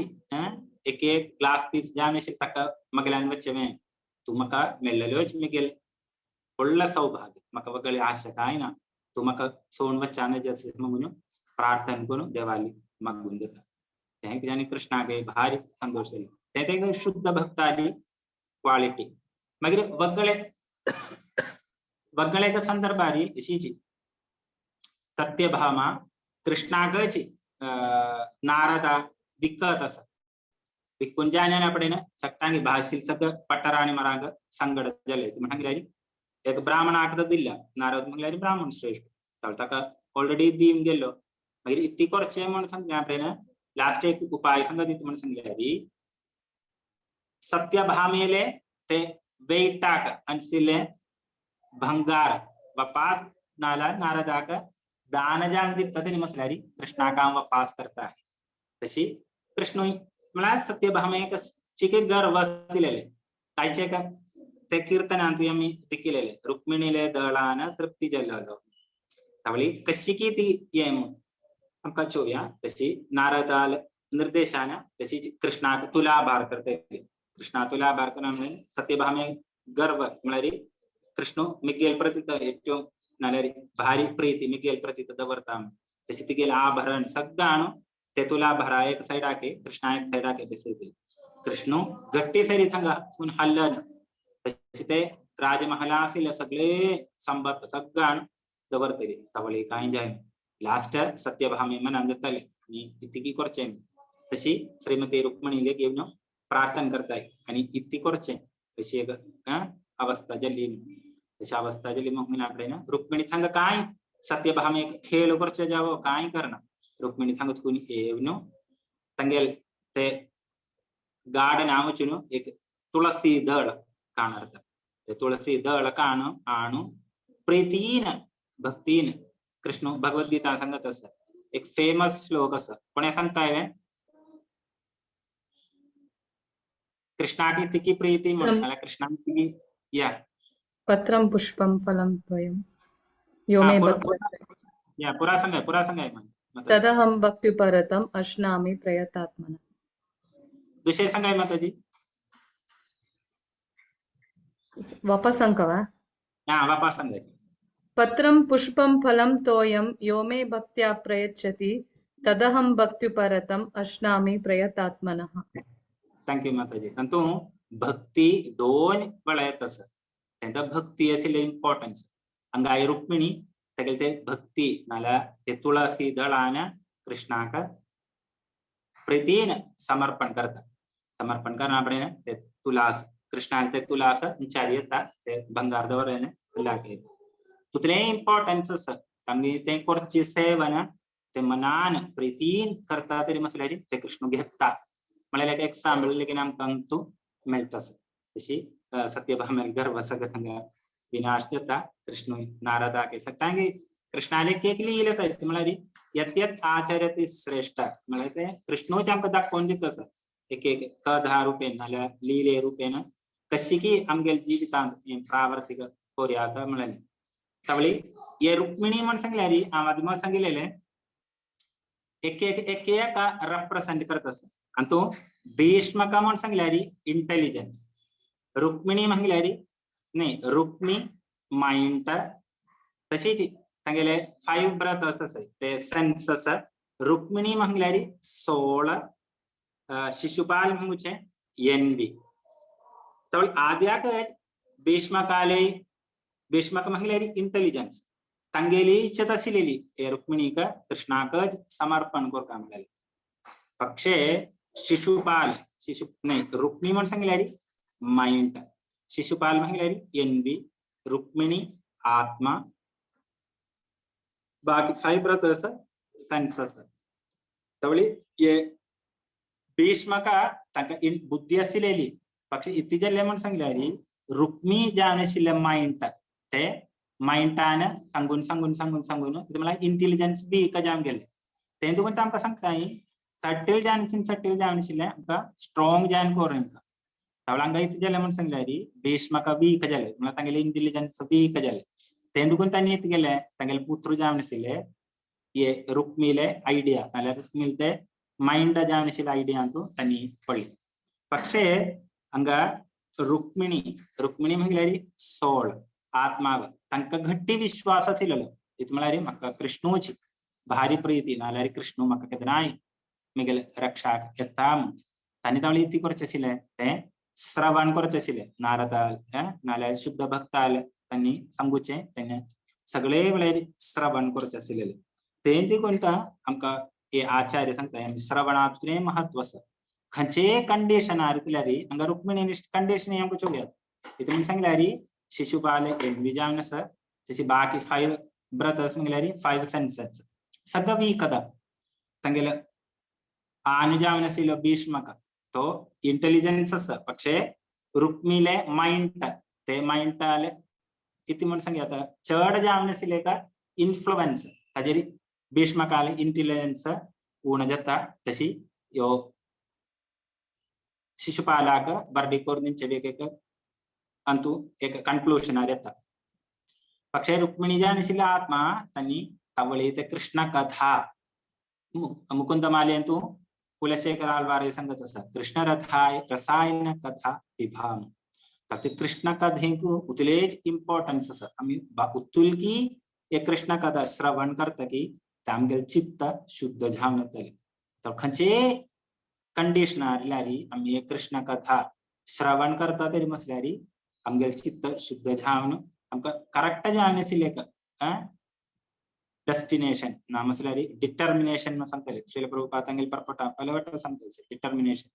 एक एक ग्लास पीस जे आमी आशिल्ले ताका मगल्यान वचचें तूं म्हाका मेळ्ळेल्योच मिगेल व्हडलो सौभाग्य म्हाका वगळे आशा कांय ना तूं म्हाका सोडून वच्चान म्हणून प्रार्थना करून देवाली मागून दिता. तें कितें आनी कृष्णाक भारी संतोश जालो. तें तें शुद्ध भक्ताली क्वालिटी. मागीर वगळे वगळेच्या संदर्भारी अशीची सत्यभामा कृष्णाकच नारदा विकत आसा. विकून जाण्यान आपणें सगटांगी भाशील सगळं पटराणी मरांग संगड जाले. म्हणल्यार एक ब्राह्मणाक दिल्या नारद म्हणल्यार ब्राह्मण श्रेष्ठ ताका ऑलरेडी दीन गेलो. मागीर इतली करचें म्हण सांगलें आपणें लास्ट एक उपाय सांगत दिता म्हण सांगल्यारी सत्यभामेले ते वेयटाक आशिल्ले भंगार वापास नाला नारदाक दान जावन दिता तेणी म्हटल्यार कृष्णाक हांव वापास करता. तशी कृष्ण म्हळ्यार सत्यभामेक चिके गर्व आशिल्लेले ताचे ते कीर्तनांत आमी दिकिलेले रुक्मिणीले दळान तृप्ती जाल्लो. तावळी कशी की ती हें म्हूण आमकां चोवया. तशी नारदाल निर्देशान तशी कृष्णाक तुलाभार करतली. कृष्णा तुलाभार करना म्हणल्यार सत्यभामे गर्व म्हळ्यार कृष्ण मिगेल प्रति ഏറ്റവും नाल्यार भारी प्रीती मिगेल प्रति दवरता. तशी तिगेल आभरण सगळं आणू ते तुलाभारा एक सायडाके कृष्णा एक सायडाके बसयतली. कृष्ण गट्टी सरी थांगा हल्ल ना. तशें ते राजमहला आशिल्ले सगळे संपत सगळं आणून दवरतली. तवळी कांय जायना. लास्ट सत्यभामे मनान जाताले आनी इतकी करचें. तशी श्रीमती रुक्मणीले घेवन प्रार्थना करताय आनी इतकी करचें अशी एक अवस्था जाल्ली. तशी अवस्था जाली म्हणून आपणें रुक्मिणी थांगा कांय सत्यभामे खेळ करचे जावो कांय करना. रुक्मिणी थांगा चुकून येवन तांगेल ते गार्डन वचून एक तुळसी दळ काणर्ता. ते तुळसी दळ काण आणू प्रीतीन भक्तीन कृष्ण भगवद्गीता सांगत आसा. एक फेमस श्लोक आसा. कोणें सांगता हांवें कृष्णाकी तिकी प्रीती म्हणून जाल्यार कृष्णाक तिकी या पत्रं पुष्पं फलं त्वयं यो मे या पुरा सांगाय पुरा सांगाय. तदहं भक्त्युपरतम् अश्नामि प्रयतात्मना. दुसरे सांगाय माताजी. वापस सांगवा. हा वापस सांगाय. पत्रं पुष्पं फलं तोयं यो मे भक्त्या प्रयच्छति तदहं भक्त्युपरतम् अश्नामि प्रयतात्मनः. Thank you माताजी. तातूंत भक्ती दोन वेळा येता आसा. तेंका भक्ती आशिल्ले इम्पॉर्टन्स. हांगा रुक्मिणी तागेले ते भक्ती नाल्यार ते तुळसी दळान कृष्णाक प्रीतीन समर्पण करता. समर्पण करना आपणें ते तुलास कृष्णाक ते तुलास विचार येता ते भंगार दवरलें फुलाक येता. तितलें इम्पॉर्टन्स आसा. आमी तें करचें सेवन ते मनान प्रीतीन करता तरी म्हटल्यार ते कृष्ण घेता. म्हळ्यार एक एग्जाम्पल लेगीन आमकां तूं मेळटा आसा. तशी सत्यभामेल गर्व सगळं थांगा विनाश जाता. कृष्ण नारदाक सगळ्यांक कृष्णाले केकली येयले जाय म्हळ्यार यत यत आचरती श्रेष्ठ म्हळ्यार ते कृष्णूच आमकां दाखोवन दिता आसा. एक एक कथा रुपेन नाल्यार लिले रुपेन कशी की आमगेले जिवितांत प्रावर्तिक कोरया म्हळ्यार. तावळी हे रुक्मिणी म्हण सांगल्यार हांव आदीं सांगिल्लें एक एक एक एका रेप्रेसेंट करता आसा. आनी तूं भीष्मका म्हण सांगल्यार इंटेलिजन्स, रुक्मिणी म्हणल्यार न्ही रुक्मी मायंड, तशीच तांगेले 5 ब्रदर्स आसा ते सेन्स आसा. रुक्मिणी म्हणल्यार सोळ, शिशुपाल म्हणचे एनवी. तवळ आद्याक भीष्मकाले भीष्मक म्हणल्यार इंटेलिजन्स तांगेली इच्छा आशिल्ली हे रुक्मिणीक कृष्णाक समर्पण करता म्हणल्यार. पक्षे शिशुपाल शिशु न्ही रुक्मी म्हण सांगल्यार मायंड, शिशुपाल म्हणल्यार एनवी, रुक्मिणी आत्मा, बाकी 5 ब्रदर्स सेन्स आसा. तवळी हे भीष्मका तांकां बुद्धी आशिल्ली पक्षी इतली जाल्ले म्हूण सांगल्यारी रुक्मी जावन आशिल्ले मायंड ते मायंडान सांगून सांगून सांगून सांगून म्हळ्यार इंटेलिजन्स बी जावन गेले. तें देखून आमकां सांगता सटील जावन सटील जावन आशिल्लें आमकां स्ट्रॉंग जावन करून तावळ हांगा इतलें जालें म्हूण सांगल्यारी भीष्मका वीक जाले म्हळ्यार तांगेले इंटेलिजन्स वीक जाले. तें देखून तांणी इतलें गेले तांगेले पुत्र जावन आशिल्ले हे रुक्मीले आयडिया नाल्यार रुक्मीले ते मायंड जावन आशिल्ले आयडियांतू तांणी पडले. പക്ഷേ हांगा रुक्मिणी रुक्मिणी म्हळ्यार सोळ आत्माव तांकां घट्टी विश्वास आशिल्लो इत म्हळ्यार म्हाका कृष्णूची भारी प्रीती नाल्यार कृष्णू म्हाका केन्नाय मिगेले रक्षाक येता म्हूण. तांणी तावळी इतली करचें आशिल्लें तें श्रवण करचें आशिल्लें नारद नाल्यार शुद्ध भक्त आले तांणी सांगुचें तेणें सगळे म्हळ्यार श्रवण करचें आशिल्लें. तें देखून आमकां हे आचार्य सांगता श्रवणाचें महत्व आसा. खंयचेय कंडिशनार जाल्यार हांगा रुक्मिणी कंडिशन आमकां चोवया. हितून म्हूण सांगल्यार शिशुपाल एनवी जावन आसा तशी बाकी 5 ब्रदर्स म्हळ्यार 5 सेन्सेस सगळं वीक आसा. तांगेले आनु जावन आशिल्लो भीष्मक तो इंटेलिजन्स आसा പക്ഷേ रुक्मीले मायंड ते मायंडाले इतली म्हूण सांगया आतां चड जावन आशिल्ले का इन्फ्लुएन्स ताजेर भीष्मकाले इंटेलिजन्स उण जाता. तशी यो शिशुपालाक बर्डी करून एक अंतू एक कन्क्लूजनार येता. പക്ഷേ रुक्मिणी जावन आशिल्ले आत्मा तांणी तवळी ते कृष्ण कथा मुकुंदमालेंतू कुलशेखर आಳ್वार सांगत आसा कृष्ण रथाय रसायन कथा विभाम. तर ते कृष्ण कथेक उतलेच इम्पॉर्टन्स आसा. आमी उतुलकी एक कृष्ण कथा श्रवण करता की आमगेले चित्त शुद्ध जावन येतलें. तर खंयचेय कंडिशनार जाल्यार आमी एक कृष्ण कथा श्रवण करता तरी म्हटल्यार आमगेले चित्त शुद्ध जावन आमकां करेक्ट जावन आशिल्लें एक डेस्टिनेशन ना म्हटल्यार डिटर्मिनेशन म्हूण सांगताले श्रील प्रभुपाद तांगेले परपटा पयले वाटो सांगताले डिटर्मिनेशन.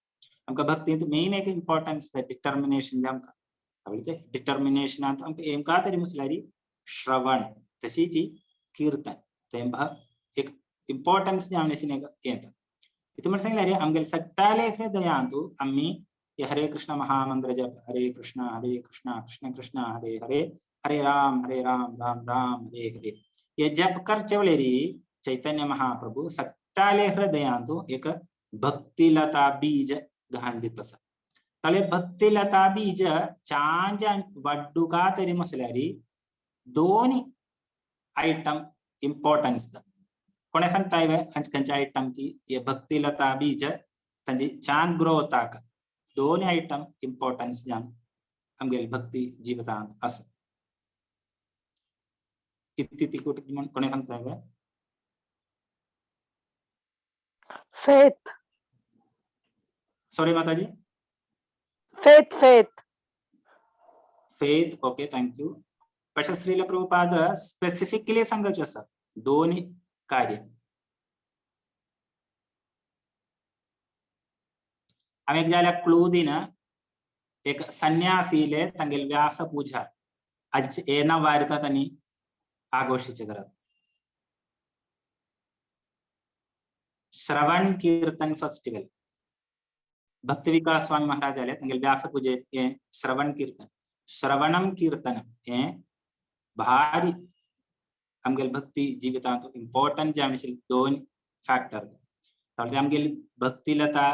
आमकां भक्तींत मेन एक इम्पॉर्टन्स डिटर्मिनेशन आमकां ते डिटर्मिनेशनांत आमकां एमका तरी म्हटल्यार श्रवण तशीच कीर्तन तें एक इम्पॉर्टन्स जावन आशिल्लें येता. इतलें म्हण सांगल्यार आमगेले सगळ्या हृदयांतू आमी हरे कृष्ण महामंत्र जप हरे कृष्ण कृष्ण कृष्ण हरे हरे हरे राम राम राम हरे हरे हे जप करचे वेळेरी चैतन्य महाप्रभू सगळ्या हृदयांतू एक भक्तिलता बीज घाण दित आसा. ताळे भक्तिलता बीज चांजान वाड्डुका तरी म्हटल्यार दोन आयटम इम्पॉर्टन्स. कोणे सांगता खंयचे खंयचे आयटम की हे भक्तिलता बीज तांची छान ग्रोथाक दोन आयटम इम्पॉर्टन्स जावन आमगेले भक्ती जिवितांत आसा. इतली कोणे सांगता? Faith. Sorry Mataji, faith faith faith. Okay, thank you. പക്ഷെ श्रील प्रभुपाद स्पेसिफिकली सांगायचे आसा दोन कार्य. हांवें एक जाल्यार क्लू दिना. एक संन्यासीले तांगेले व्यास पूजा आज येना वारता तांणी आघोषित करत. श्रवण कीर्तन फेस्टिवल भक्ति विकास स्वामी महाराज आले तांगेले व्यास पूजे हे श्रवण कीर्तन श्रवणम कीर्तन हे भारी आमगेले भक्ती जिवितांत इम्पॉर्टंट जावन आशिल्ले दोन फॅक्टर. तावळ आमगेली भक्तिलता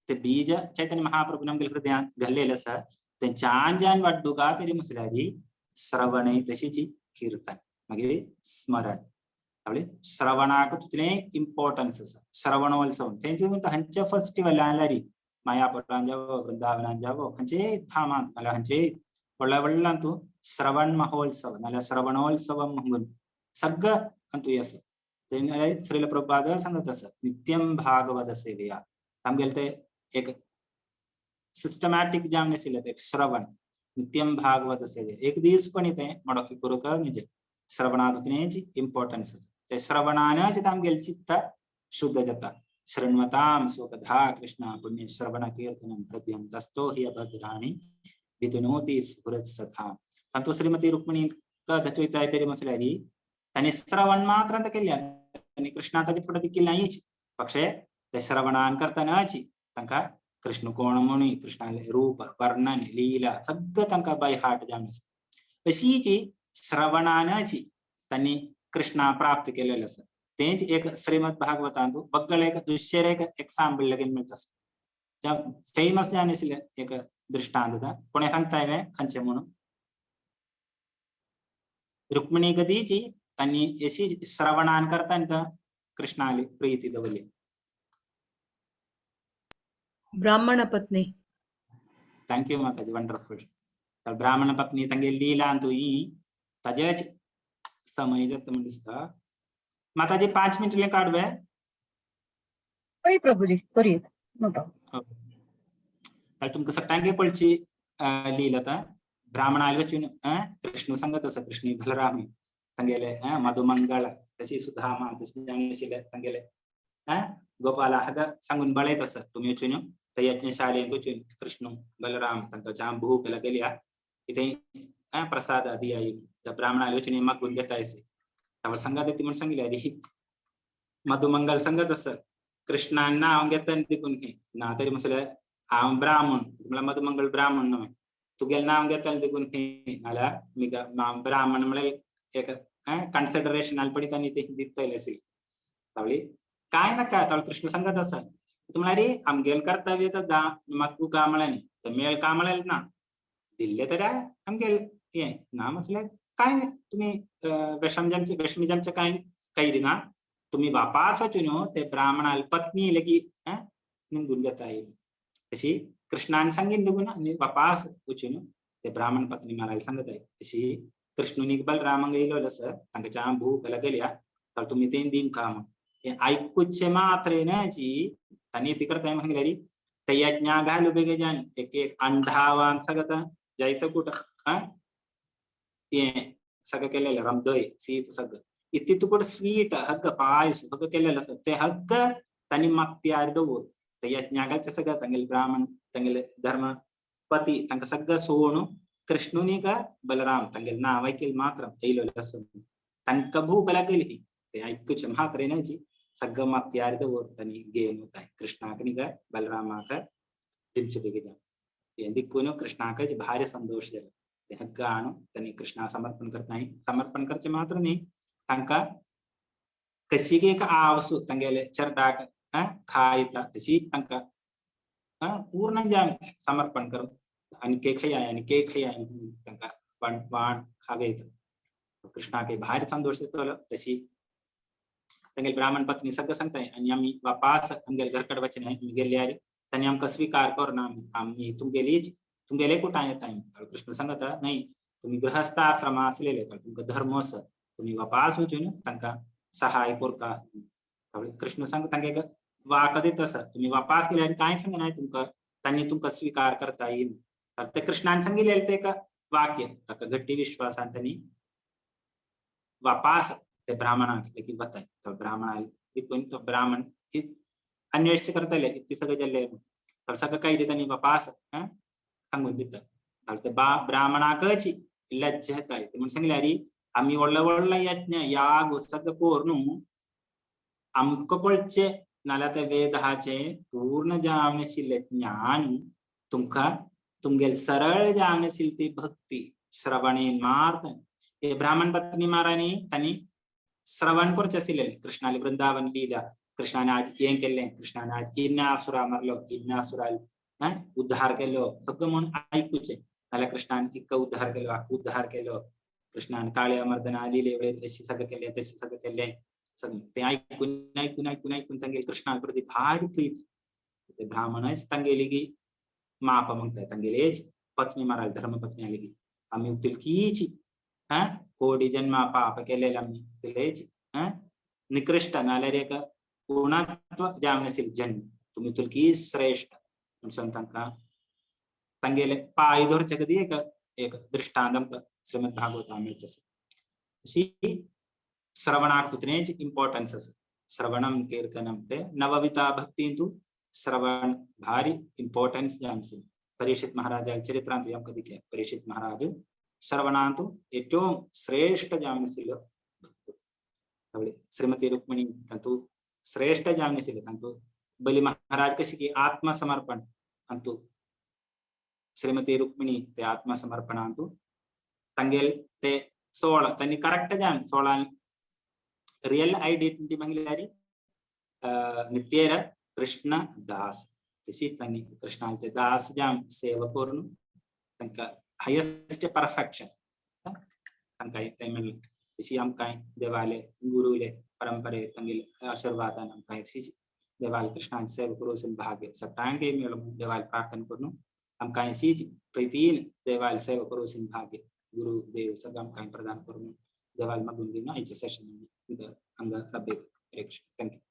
ते बीज चैतन्य महाप्रभू आमगेले हृदयांत घाल्लेले आसा ते छान जान वाड्डुका तरी म्हटल्यार श्रवण तशीच कीर्तन मागीर स्मरण. तावळी श्रवणाक तितलें इम्पॉर्टन्स आसा. श्रवणोत्सव तेंचे खंयच्या फेस्टिवल जाल्यार मायापुरान जावो वृंदावनान जावो खंयचेय धामांत नाल्यार खंयचेय व्हडल्या व्हडल्यांतू श्रवण महोत्सव नाल्यार श्रवणोत्सव म्हणून सगळं अंतू आसा. ते श्रील प्रभुपाद सांगत आसा नित्यम भागवत सेवया. आमगेले ते एक सिस्टमॅटीक जावन आशिल्लें ते श्रवण नित्यम भागवत सेवे एक दीस पण तें मडकी करूंक निजे श्रवणांत तितलेंच इम्पॉर्टन्स आसा. ते श्रवणानच आमगेलें चित्त शुद्ध जाता. शृण्वतां स्वकथा कृष्ण पुण्य श्रवण कीर्तनं हृदयं तस्तो हि अभद्राणि विधुनोति स्फुरत्सथा. तातूंत श्रीमती रुक्मिणी धचोयताय तरी म्हटल्यार तांणी श्रवण मात्र केल्लें आनी कृष्णा ताजे फुडें केल्लें പക്ഷേ ते श्रवणान करतनाच तांकां कृष्ण कोण म्हणून कृष्णाले रूप वर्णन लीला सगळं तांकां बाय हार्ट जावन आसा. अशीची श्रवणानची तांणी कृष्णा प्राप्त केलेलं आसा. तेंच एक श्रीमद भागवतांत बगळ एक दुसरे एक एक्साम्पल लगीन मेळटा आसा. फेमस जावन आशिल्लें एक दृष्टांत कोणें सांगता हांवें खंयचें म्हणून. रुक्मिणी गदीची तांणी अशी श्रवणान करता कृष्णाली प्रीती दवरली. ब्राह्मण पत्नी. Thank you Mataji, wonderful. तर ब्राह्मण पत्नी तांगे लीला तू ही ताजेच समय जाता म्हण दिसता. माताजी 5 मिनिट काडवे. हय प्रभुजी करूया, नो प्रॉब्लेम. तर तुमकां सगळ्यांक पळची लीला आतां ब्राह्मणाले वचून कृष्ण सांगत आसा, कृष्ण बलरामी तांगेले मधुमंगळ तशी सुधामा तशी जावन आशिल्ले तांगेले गोपाला हाका सांगून बळयत आसा तुमी वचून त्या यज्ञशालेंत वचून कृष्ण बलराम तांकां जाम भूक लागल्या इथे प्रसाद आदी त्या ब्राह्मणाले वचून मागून घेता आसे. ताका सांगात ती म्हण सांगिल्ली आदी मधुमंगल सांगत आसा कृष्णान नांव घेता देखून हे ना तरी म्हसले हांव ब्राह्मण म्हळ्यार मधुमंगल ब्राह्मण न्हय तुगेलें नांव घेता देखून हे नाल्यार हांव ब्राह्मण म्हळ्यार एक कन्सिडरेशन पडी तांणी ते दितले आसली. तावळी काय नाका तावळ कृष्ण सांगत आसा म्हळ्यार आमगेलें कर्तव्य तर दा मागू का म्हळ्यार न्ही तर मेळ का म्हळ्यार ना दिल्ले तरी आमगेलें हें ना म्हटल्यार काय तुमी वेशमी जामचे काय कैरी ना तुमी वापास वचून ते ब्राह्मणाल पत्नी लेगीत निमगून घेता येईल. अशी कृष्णान सांगीन देखून आनी वापास वचून ते ब्राह्मण पत्नी मारायला सांगत आहे. अशी कृष्णुनीक बलरामांक येयलो आसा तांकां जाम भूक लागल्या तर तुमी तें दिवंक का म्हण हें आयकुचें मात्रेनची तांणी ती करताय म्हणल्यार ते यज्ञा घालू बेगीन एक एक अंडावान सगळं जायतं कुठं हें सगळं केलेलं रमदय सीत सगळं इतकी तुकड स्वीट हग्ग पायस हग्ग केलेलं आसा ते हग्ग तांणी मागत्यार दवर ते यज्ञा घालचे सगळं तांगेले ब्राह्मण तांगेले धर्मपती तांकां सगळं सोडून कृष्णुनी का बलराम तांगेले नांव ऐकल मात्र येयलेलें आसा तांकां भूक लागली ते ऐकूचे मात्रेनची सगळं मागत्यार दवर तांणी घेवन वताय कृष्णाक न्ही काय बलरामाक दिवचे बेगीन. हें देखून कृष्णाक भारी संतोश जालो ते हग्ग हाणून तांणी कृष्णा समर्पण करताय. समर्पण करचें मात्र न्ही तांकां कशी एक आवसू तांगेले चरडाक खायता तशी तांकां पूर्ण जावन समर्पण करून आनी के खयाय आनी के खयाय तांकां वाण खावेत. कृष्णाक भायर संतोश जातलो. तशी तांगेले ब्राह्मण पत्नी सगळं सांगताय आनी आमी वापास आमगेले घरकड वचना आमी गेल्यार तांणी आमकां स्विकार करना आमी तुमगेलीच तुमगेले कुटां येताय. कृष्ण सांगता न्हय तुमी गृहस्थ आश्रमा आसलेले तर तुमकां धर्म आसा तुमी वापास वचून तांकां सहाय करता. कृष्ण सांग तांगे वाक दित आसा तुमी वापास गेल्यार कांय सांगना तुमकां तांणी तुमकां स्विकार करता येईल. तर ते कृष्णान सांगिल्लें ते एक वाक्य ताका घट्टी विश्वासान तांणी वापास ते ब्राह्मणाक लेगीत वताय. तो ब्राह्मणा देखून तो ब्राह्मण अन्वेष करतले इतलें सगळें जाल्लें तर सगळें काय तांणी वापास सांगून दिता. तर ते ब्राह्मणाकच लज्जा येता ते म्हण सांगले अरे आमी व्हडलो व्हडलो यज्ञ याग सगळें करून आमकां पळचें नाल्यार ते वेदाचें पूर्ण जावन आशिल्लें ज्ञान तुमकां तुमगेले सरळ जावन आशिल्ली ती भक्ती श्रवणेन मार्त हे ब्राह्मण पत्नी मारांनी तांणी श्रवण करचें आशिल्लें कृष्णाले वृंदावन लीला कृष्णान आज हें केल्लें कृष्णान आज इन्नासुरा मारलो इन्नासुरा उद्धार केलो सगळं म्हूण आयकुचें नाल्यार कृष्णान इक्क उद्धार केलो उद्धार केलो कृष्णान काळ्या मर्दना लिले वेळेर अशें सगळें केलें तशें सगळें केलें सगळें तें आयकून आयकून आयकून आयकून तांगेले कृष्णा प्रती भारी प्रीत. ते ब्राह्मणच तांगेली माप मागताय तांगेलेच पत्नी माराली धर्मपत्नी आली आमी तिलकीची कोडी जन्मा पाप केलेले आमी तिलेच निकृष्ट नाल्यार एक पूर्णत्व जावन आशिल्लें जन्म तुमी तुलकी श्रेष्ठ म्हणून तांकां तांगेले पांय धरचे कदी एक एक दृष्टांत आमकां श्रीमद भागवता मेळटा आसा. तशी श्रवणाक तितलेंच इम्पॉर्टन्स आसा. श्रवणम कीर्तनम ते नवविता भक्तींतु श्रवण भारी इम्पॉर्टन्स जावन आशिल्लें. परीक्षित महाराजा चरित्रांत आमकां दिसलें परीक्षित महाराज श्रवणांतु ഏറ്റവും श्रेष्ठ जावन आशिल्लो भक्त. श्रीमती रुक्मिणी तांतू श्रेष्ठ जावन आशिल्ले तांतू बली महाराज कशी की आत्मसमर्पण अंतु श्रीमती रुक्मिणी ते आत्मसमर्पण अंतु तांगेल ते 16 तांणी करेक्ट जाण 16 रियल आयडेंटिटी म्हळ्यार नित्येर कृष्ण दास. तशी तांणी कृष्णाचे दास जावन सेवा करून तांकां हायेस्ट परफेक्शन तांकां ते मेळ्ळें. तशी आमकां देवाले गुरुले परंपरे तांगेले आशीर्वादान आमकां देवाल कृष्णाची सेवा करूं भाग्य सगळ्यांकय मेळूं देवाल प्रार्थना करून आमकां अशीच प्रितीन देवाल सेवा करूं भाग्य गुरु देव सगळं आमकां प्रदान करून देवाल मागून दिवन आयचें सेशन हांगा रबे. हरे कृष्ण. Thank you.